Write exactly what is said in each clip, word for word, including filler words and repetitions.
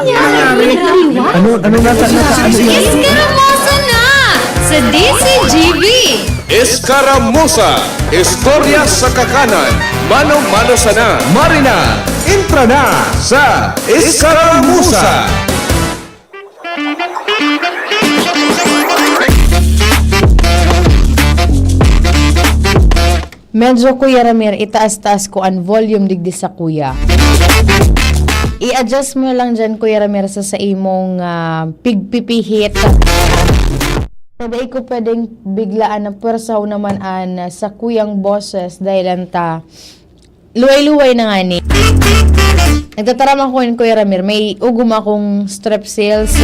Ano, ano nasa, nasa, ano yan? Escaramuza na sa D C G B! Escaramuza, istorya sa kakanan, mano-mano sana. Marina, entra na sa Escaramuza! Medyo, Kuya Ramir, itaas-taas ko an volume digdi sa kuya. I-adjust mo na lang dyan, Kuya Ramir, sa, sa imong, ah, pigpipihit. Sa dai ko pwedeng biglaan na pwersahon naman an, ah, sa kuyang boses dahil anta luway-luway na ngani. Nagtataram ako ngayon, Kuya Ramir, may ugom akong strepsils.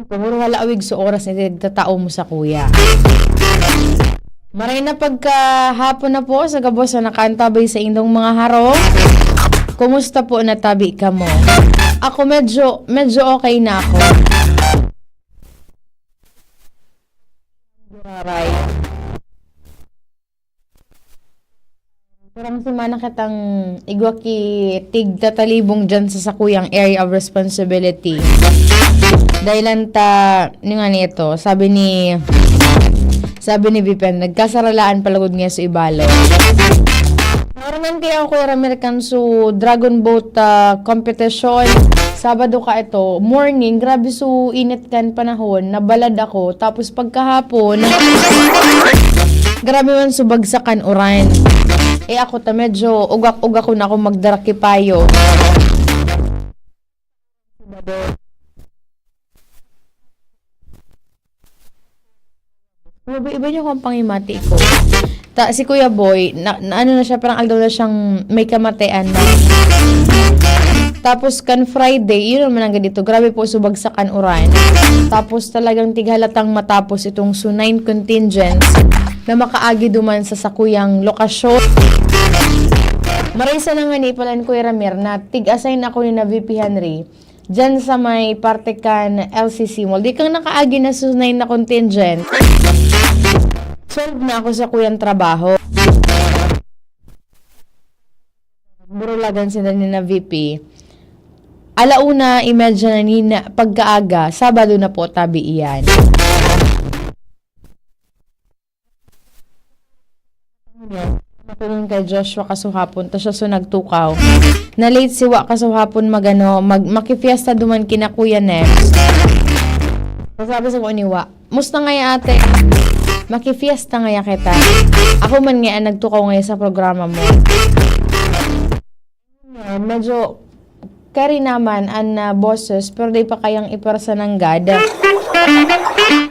Puro halawig sa oras na nagtatao mo sa kuya. Maray na pagkahapon na po sa gabos na nakaantabay sa indong mga harong. Kumusta po na tabi kamo? Ako medyo, medyo okay na ako. Giraray. Parang semana kitang igwa ki tigtatalibong dyan sa sakuyang area of responsibility. Dahil lang ta, ano nga nito, sabi ni, sabi ni Vivian, nagkasaralaan palagod nga sa ibalo. Naman kaya ako, Kuya Ramir, kan su Dragon Boat, ah, competition. Sabado ka ito, morning, grabe su init kan panahon, nabalad ako. Tapos pagkahapon, grabe man su bagsakan uran. Eh, ako ta medyo ugak-ugak ko na ako magdara ki payo. Iba-iba niyo kung pangimati ko. Ta, si Kuya Boy, na, na ano na siya, parang aldaw na siyang may kamatian na. Tapos kan Friday, yun naman ang ganito. Grabe po, subagsakan uran. Tapos talagang tighalatang matapos itong su nine contingents na makaagi duman sa sakuyang lokasyon. Maray sana nga ni palan, Kuya Ramir, na tig-assign ako ni na V P Henry. Diyan sa may parte kan L C C Mall. Di kang nakaagi na su nine na contingent. Solve na ako sa kuyang trabaho. Burulagan sila ni na V P. Alauna, imedya na ni na pagkaaga, Sabado na po, tabi iyan. Matulon kay Joshua kasuhapon, ta siya so nagtukaw. Na-late si Wa kasuhapon magano, mag, makifiesta duman kina Kuya Nex. Sabi sa ko ni Wa, "Musta ngaya, ate? Makifiesta ngaya kita. Ako man ngaya nagtukaw ngaya sa programa mo." Ah, medyo kari naman an, ah, boses, pero di pa kayang ipwersa nanggad.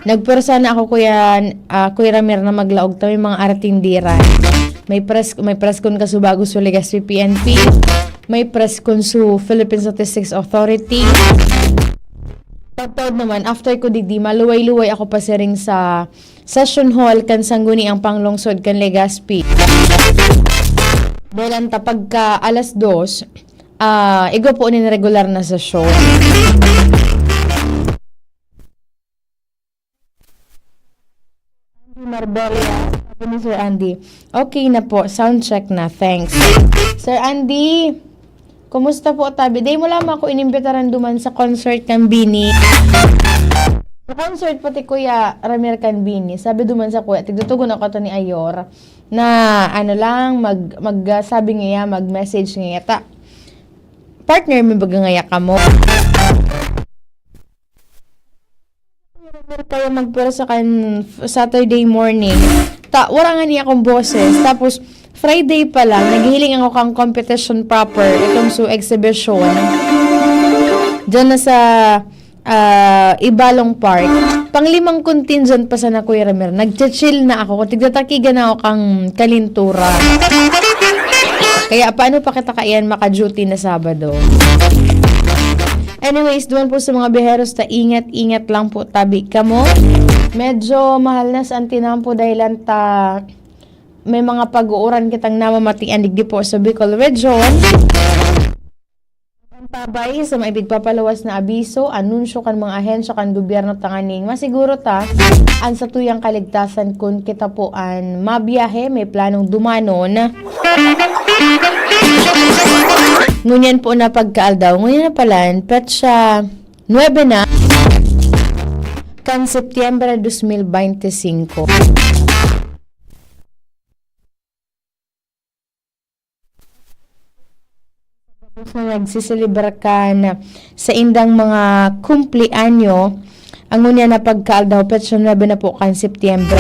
Nagpwersa na ako, Kuya, ah, Kuya Ramir, na maglaog ta may mga artindiran. May press, may press con kaso bago su Legazpi P N P. May press con su Philippine Statistics Authority. Pagtaod naman, after ko digdi, maluway-luway ako pasiring sa session hall kan Sangguniang Panglungsod kan Legazpi. Dahil ang ta pagka alas dos, ah, igwa po nin regular na sesyon. Andy Marbella, sabi ni Sir Andy. Okay na po, sound check na. Thanks. Sir Andy, kumusta po, tabi? Dai mo lamang ako inimbitaran duman sa concert kan Bini. Sa concert pati Kuya Ramir kan Bini. Sabi duman sa kuya, tigtutugon ako to ni Ayor, na ano lang, mag, mag, ah, sabi niya, mag-message niya ta. Partner, may baga ngaya kamo. Kaya magpwersa kan f-, Saturday morning. Ta, wala nga niya akong boses. Tapos, Friday pa lang, naghihiling ako kang competition proper, itong su exhibition. Diyan na sa, ah, Ibalong Park. Panglimang contingent pa sana, Kuya Ramir. Nagchichill na ako. Tigtatakigan na ako kang kalintura. Kaya paano pa kita kaiyan maka-duty na Sabado? Anyways, duman po sa mga biyaheros ta, ingat-ingat lang po, tabi kamo. Medyo mahal na sa antinampo dahilan ta may mga pag-uuran kitang namamatian digdi po sa Bicol Region. Antabay sa mga ipigpapaluwas na abiso, anunsyo kan mga ahensya kan gobyerno tanganing masiguro ta an satuyang kaligtasan kun kita po an mabiyahe, may planong dumanon. Ngunyan po na pagkaaldaw, ngunyan na pala, petsa nuebe na, kan Setyembre dos mil bente singko. Sa nagsiselebrar kan saindang mga kumpleanyo, ang ngunyan na pagkaaldaw, petsa nuebe na po kan Setyembre.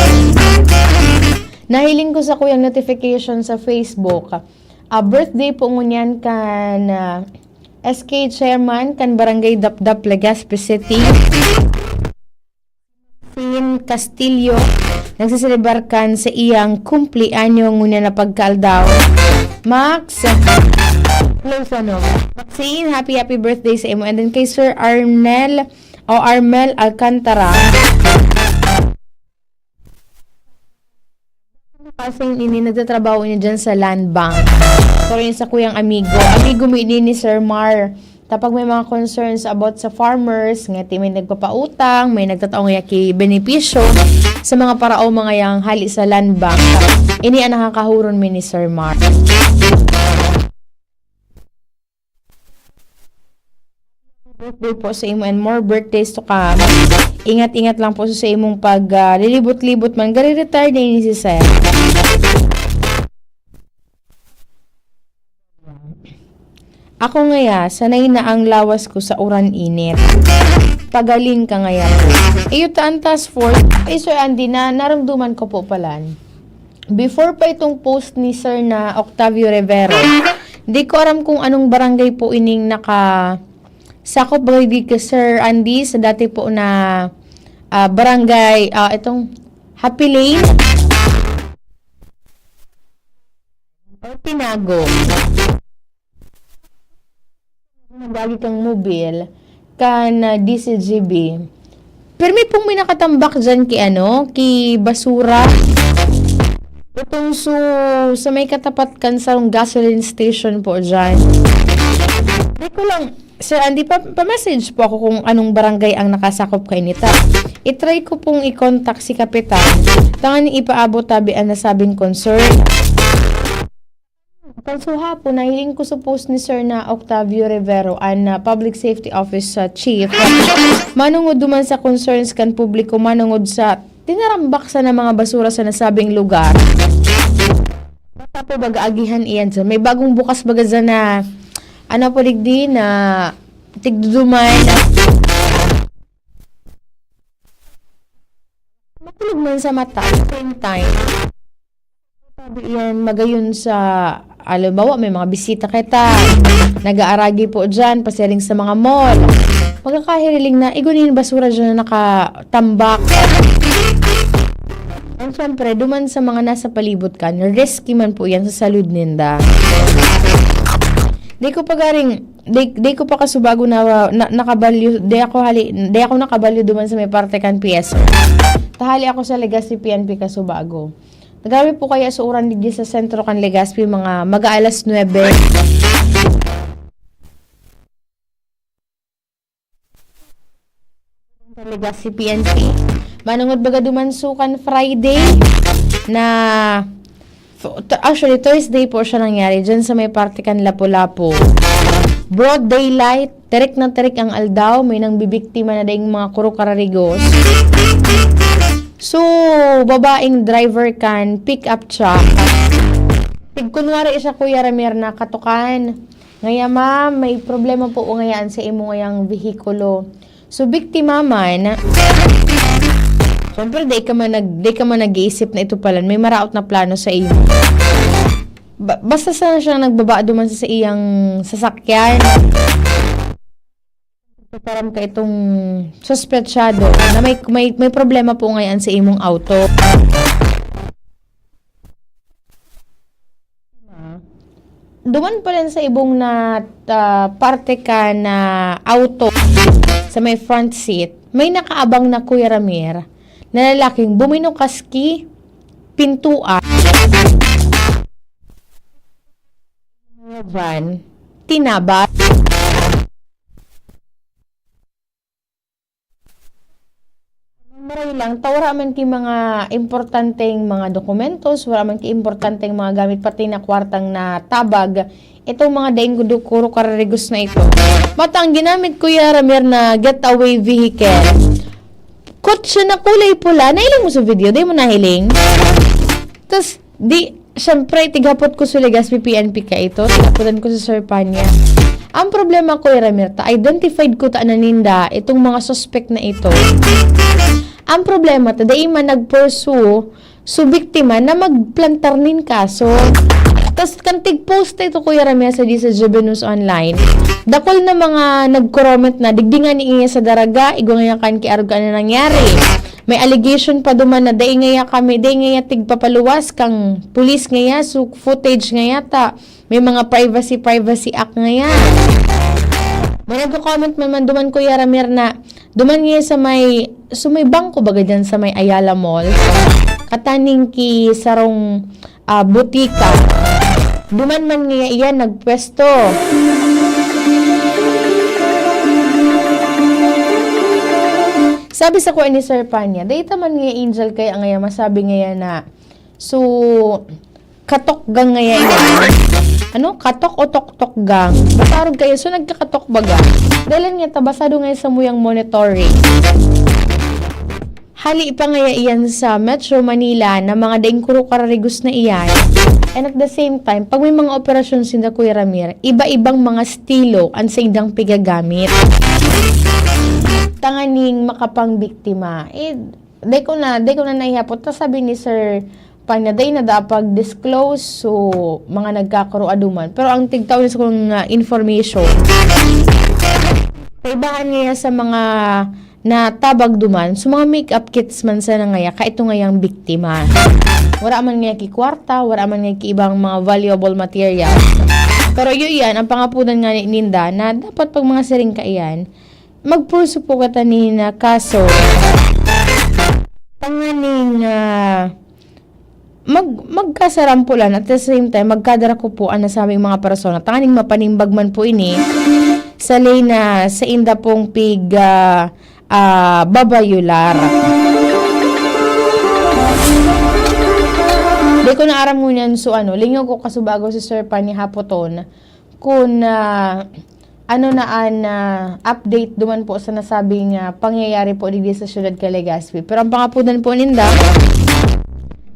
Nahiling ko sa kuyang notification sa Facebook. Ah, birthday po ngunyan kan, ah, S K chairman kan Barangay Dapdap, Legazpi City. Fin Castillo, nagsiselebar kan sa iyang kumpleanyo ngunyan na pagkaaldaw. Max, close ano. Maxine, happy, happy birthday sa imo. And then kay Sir Arnel o Armel Alcantara. Kasi ini, nagtatrabaho ini dyan sa Land Bank. Pero yun sa kuyang amigo. Amigo mo ini ni Sir Mar. Tapag may mga concerns about sa farmers, nga ti may nagpapautang, may nagtatao nga ki benepisyo sa mga parao, mga yang hali sa Land Bank. Ini ang nakakahuron mi ni Sir Mar. Birthday po sa imo and more birthdays to come. Ingat-ingat lang po sa imong pag, ah, lilibot-libot man. Gari retire na ini si Sir. Ako ngaya, sanay na ang lawas ko sa uran init. Pagaling ka ngaya. Iyo ta ang task force. Ay, Sir Andy, na naramdaman ko po palan. Before pa itong post ni Sir na Octavio Rivero, di ko aram kung anong barangay po ining naka-, sakop ba di ka, Sir Andy, sa dati po na, ah, barangay, ah, itong Happy Lane? Or Tinago? Nagagi kang mobil, kan, ah, D C G B. Pero may pong may nakatambak dyan ki ano, ki basura. Itong su-, sa may katapat kan sarong gasoline station po dyan. Di ko lang, Sir Andy, pa, pa-message po ako kung anong barangay ang nakasakop kainita. I-try ko pong i-contact si Kapitan. Tangan ipaabot tabi ang nasabing concern. Kan sa hapon, nahiling ko sa post ni Sir na Octavio Rivero, an, ah, Public Safety Office, ah, Chief, manungod duman sa concerns kan publiko, manungod sa tinarambak sa na mga basura sa nasabing lugar. Baka po baga agihan iyan dyan. May bagong bukas baga dyan na, ano po digdi, na tigduduman. Makulog man sa mata, at the same time, sabi iyan, magayon sa, halimbawa, may mga bisita kita, nag-aaragi po dyan, pasiring sa mga mall. Magkakahiriling na, igo nin basura dyan na nakatambak. And syempre, duman sa mga nasa palibot kan, risky man po yan sa salud ninda. Di ko pa garing, di, di ko pa kasubago na, na, nakabalyo, di ako hali, di ako nakabalyo duman sa may parte kan P S O. Tahali ako sa Legazpi P N P kasubago. Grabe po kaya sa uran digdi sa sentro kan Legazpi, mga mag-aalas nuebe. Talaga si P N P. Manungod baga duman sukan Friday na, f-, t-, actually, Thursday po siya nangyari dyan sa may parte kan Lapu-Lapu. Broad daylight, tirik na tirik ang aldaw, may nang bibiktima na daing mga kuro kararigos. So, babaeng driver kan pick-up truck. Tig kunwari siya, Kuya Ramir, na katukan. Ngaya, ma'am, may problema po ngayaan sa imo ngayang vehikulo. So, biktima man, syempre, di ka man nag-, di ka man nag-iisip na ito pala, may maraot na plano sa imo. Ba-, basta sana siyang nagbaba duman sa, sa iyang sasakyan. Param ka itong suspetsado na may, may, may problema po ngayon sa imong auto. Duman pa rin sa ibong na, ah, parte ka na auto sa may front seat, may nakaabang na Kuya Ramir na lalaking buminukas ki pintuan. Van, tinabas. Maray lang, ta wara man ki mga importanteng mga dokumentos, wara man ki importanteng mga gamit, pati na kwartang natabag, Itong mga daing kudu-, kuro kararigos na ito. Mata ang ginamit, Kuya Ramir, na getaway vehicle. Kotse na kulay pula. Nahiling mo sa video? Di mo nahiling? Tas, di, syempre, tighapot ko sa Legazpi P N P ka ito. Tighapotan ko sa Sir Panya. Ang problema, Kuya Ramir, ta, identified ko ta na ninda itong mga suspect na ito. Ang problema, ta, dai man nag-pursue so biktima na magplantar nin kaso. Tas kan tig-post na ito, Kuya Ramir, sa di sa Jebe News Online, dakul na mga nag-comment na, "Digdi nga ni iya sa daraga, igwa nga kan ki arog ka na nangyari." May allegation pa duman na, "Dai ngaya kami, dai ngaya tigpapaluwas kang pulis ngaya, so footage ngaya ta." May mga privacy, privacy act ngaya. May nagko-comment man, man duman, Kuya Ramir, na duman ngaya sa may, so may bangko baga dyan sa may Ayala Mall. Kataning ki sarong, ah, butika. Duman man ngaya iyan nagpwesto. Sabi sa kuan ni Sir Panya, dai ta man ngaya, Angel, kaya ngaya masabi ngaya na, so, katok gang ngaya iyan. Ano? Katok o toktok gang? Basta arog kayo. So, nagkakatok baga. Dahil nga tabasado nga sa muyang monitoring. Hali pa ngaya iyan sa Metro Manila na mga daing kuro kararigos na iyan. And at the same time, pag may mga operasyon sinda, Kuya Ramir, iba-ibang mga estilo ang saindang pigagamit. Tanganing makapangbiktima. Eh, di ko na, di ko na naihapot. Tas sabi ni Sir Panya, dai na dapat disclose, so, mga nagkakuro aduman. Pero ang tigtaon sa kong, ah, information, kaibahan niya sa mga natabag duman, so, mga makeup kits man sana ngaya, kaito ngayang biktima. Wala man ngaya ki kwarta, wala man ngaya ki ibang mga valuable materials. Pero yun yan, ang pangapunan nga ni Ninda, na dapat pag mga siring ka iyan, magpurso po ka tanin na kaso. Tanganing, ah, mag-, magkasarampulan at the same time, magkadarako po ang nasabing mga persona. Tanganing mapanimbag man po ini sa ley na sainda pong pig, ah, ah, babayular. Di ko na aram ngunyan, so ano, lingaw ko kasubago si Sir Pani hapoton kun, ah, ano na an, ah, update duman po sa nasabing, ah, pangyayari po digdi sa siyudad kan Legazpi. Pero ang pangapunan po ninda,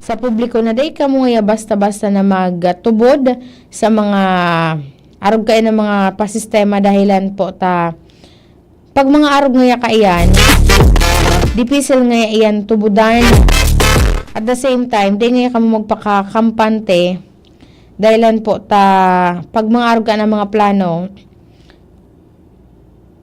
sa publiko na dai kamo ngaya basta-basta na magtubod sa mga arog kayo ng mga pasistema dahilan po ta pag mga arog ngaya kaiyan, dipisil ngaya iyan tubudan. At the same time, di ngaya kamo magpakakampante. Dahilan po ta, pag mga arog ka ng mga plano,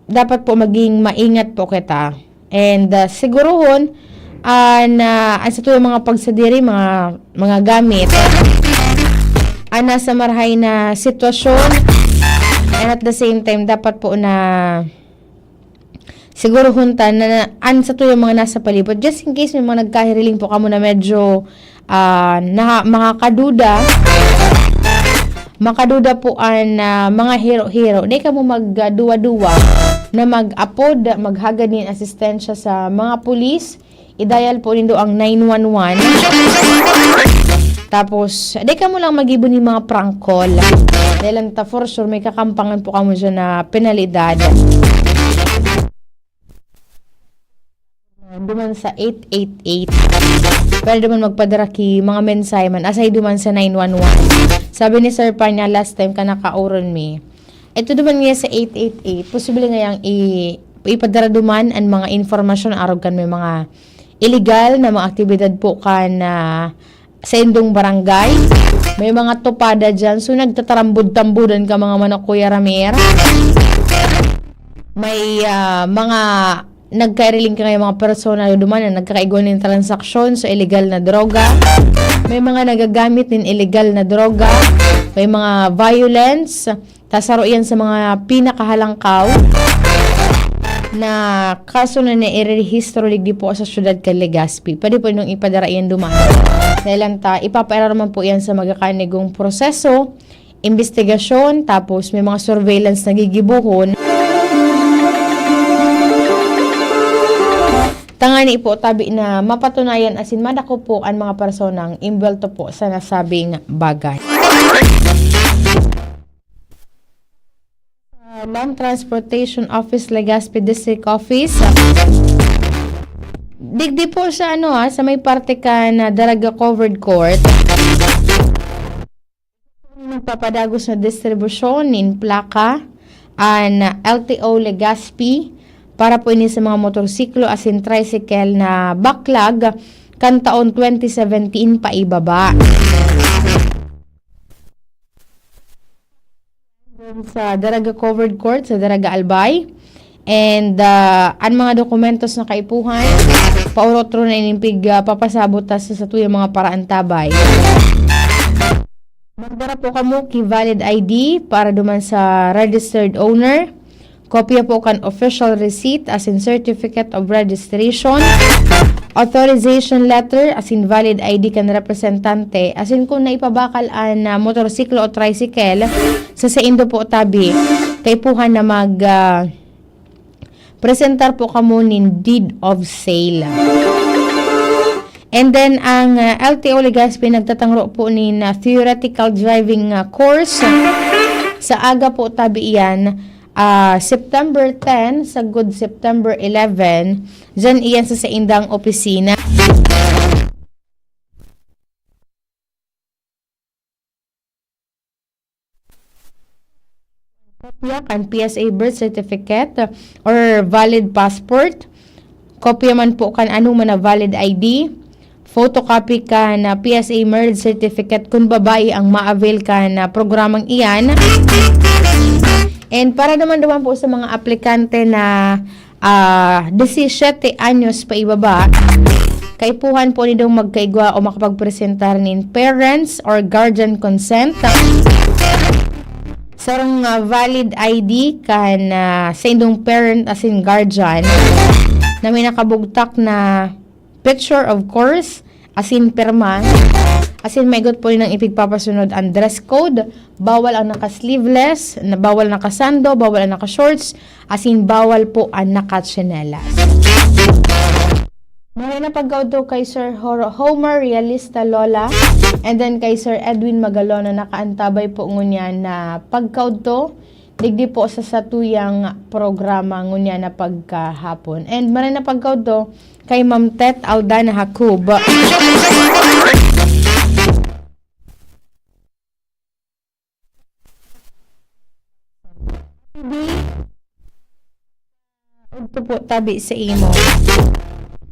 dapat po maging maingat po kita. And, ah, siguruhon, ah, na ang sa tuyang mga pagsadiri, mga, mga gamit, ang nasa marahay na sitwasyon, and at the same time, dapat po na siguruhon ta na, na an sa tuyang mga nasa palibot. Just in case may mga nagkahiriling po kamo na medyo, ah, na, makakaduda, makaduda po an, ah, mga hiro-hiro. Di kamo magduwa-duwa na mag-apod, maghagad nin asistensya sa mga pulis. I-dial po nindo ang nine one one. Tapos, di kamo lang mag-ibo ni mga prank call. Dahil ang ta for sure, may kakampangan po kamo dyan na penalidad. Duman sa eight eight eight. Pwede duman magpadara ki mga mensahe man. Asay duman sa nine one one. Sabi ni Sir Panya last time ka nakauron mi. Ito duman niya sa eight eight eight. Posible nga yang i-, ipadara duman ang mga informasyon arog kan may mga illegal na mga aktibidad po kan, ah, sa indong barangay. May mga tupada dyan. So, nagtatarambod-tambodan ka, mga manok, Kuya Ramir. May, ah, mga nagkaireling ka ngayon, mga persona duman na nagkakaigwa nin transaksyon sa illegal na droga. May mga nagagamit nin illegal na droga. May mga violence. Ta saro iyan sa mga pinakahalangkaw na kaso na nairehistro digdi po sa siyudad kan Legazpi. Pwede po niyong ipadara iyan duman. Dahil lang ta, ipapaira naman po iyan sa magkakanigong proseso, imbestigasyon, tapos may mga surveillance na gigibuhon. Tangani po, tabi na mapatunayan asin madako po ang mga personang imbwelto po sa nasabing bagay. Land Transportation Office, Legazpi District Office. Digdi po sa ano, ah, sa may parte kan Daraga Covered Court. Nagpapadagos na distribusyon nin plaka an L T O Legazpi para po ini sa mga motorsiklo asin tricycle na baklag kan taon twenty seventeen paibaba. Sa Daraga Covered Court, sa Daraga Albay. And, ah, an mga dokumentos na kaipuhan, paurot-ro na ining pig, ah, papasabot ta sa satuyang mga paraantabay. Magdara po kamo ki valid I D para duman sa registered owner. Kopya po kan official receipt asin certificate of registration, authorization letter asin valid I D kan representante, asin kun naipabakal an, ah, motorsiklo o tricycle sa saindo po tabi, kaipuhan na mag, ah, presentar po kamo nin deed of sale. And then, ang, ah, L T O Legazpi nagtatangro po nin, ah, theoretical driving, ah, course. Sa aga po tabi iyan, ah, September ten, sagkod September eleven, diyan iyan sa saindang opisina. Kopya kan P S A birth certificate or valid passport. Kopya man po kan anoman na valid I D. Photocopy kan, ah, P S A marriage certificate kun babae ang ma-avail kan, ah, programang iyan. And para naman duman po sa mga aplikante na ah, disisiyete anyos paibaba, kaipuhan po nindong magkaigwa o makapagpresentar nin parents or guardian consent. Sarong, ah, valid I D kan, ah, saindong parent asin guardian na may nakabugtak na picture, of course, asin pirma, asin maigot po ninang ipigpapasunod ang dress code. Bawal ang naka-sleeveless, na bawal naka-sando, bawal ang naka-shorts, asin bawal po ang naka-tsinelas. Maray na pagkaudto kay Sir Hor-, Homer Realista Lola, and then kay Sir Edwin Magalona, nakaantabay po ngunyan na pagkaudto, digdi po sa satuyang programa ngunyan na pagkahapon. And maray na pagkaudto kay Ma'am Tet Aldana Jacob. Ito po, tabi sa imo.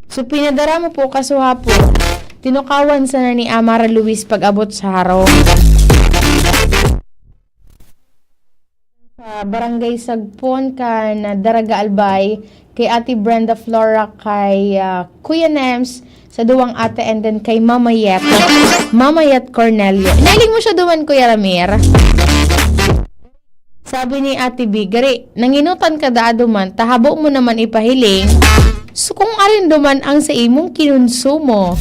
So, pinadara mo po kasuhapon. Tinukawan sana ni Amara Luis pag-abot sa harong. Sa Barangay Sagpon kan Daraga Albay, kay Ate Brenda Flora, kay, ah, Kuya Nems, sa duwang ate, and then kay Mama Yet. Mama Yet Cornelio. Nailing mo siya duman, Kuya Ramir? Sabi ni Ate B, "Gari, nanginutan ka daa duman, ta habo mo naman ipahiling. So, kung arin duman ang sa imong kinonsumo."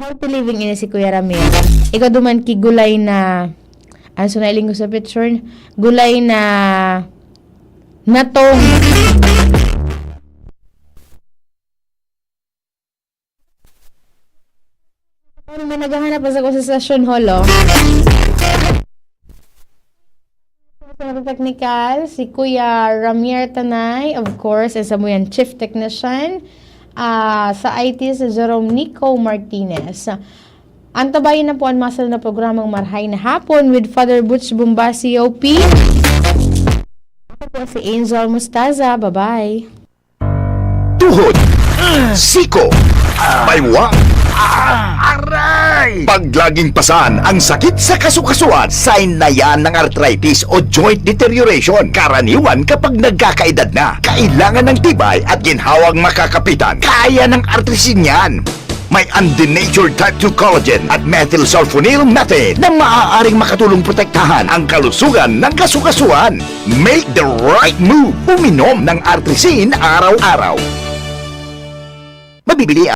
Healthy living ini si Kuya Ramir. Ikaw duman ki gulay na, ano sa nailing ko sa picture? Gulay na natong. Parang may naghahanap pa sa sasyon hall, oh. Sa technical, si Kuya Ramier Tanay, of course, and sa Muyan Chief Technician. Ah, sa I T, si Jerome Nico Martinez. Antabayan na po ang masal na programang Marhay na Hapon with Father Butch Bumbacio P. Ako po si Angel Mustaza. Bye-bye. Tuhod, siko, baywa, aray! Pag laging pasan ang sakit sa kasukasuan, sign na yan ng arthritis o joint deterioration. Karaniwan kapag nagkakaedad na, kailangan ng tibay at ginhawang makakapitan. Kaya ng Artrisin yan. May undenatured type two collagen at methylsulfonyl methane na maaaring makatulong protektahan ang kalusugan ng kasukasuan. Make the right move. Uminom ng Artrisin araw-araw. Mabibili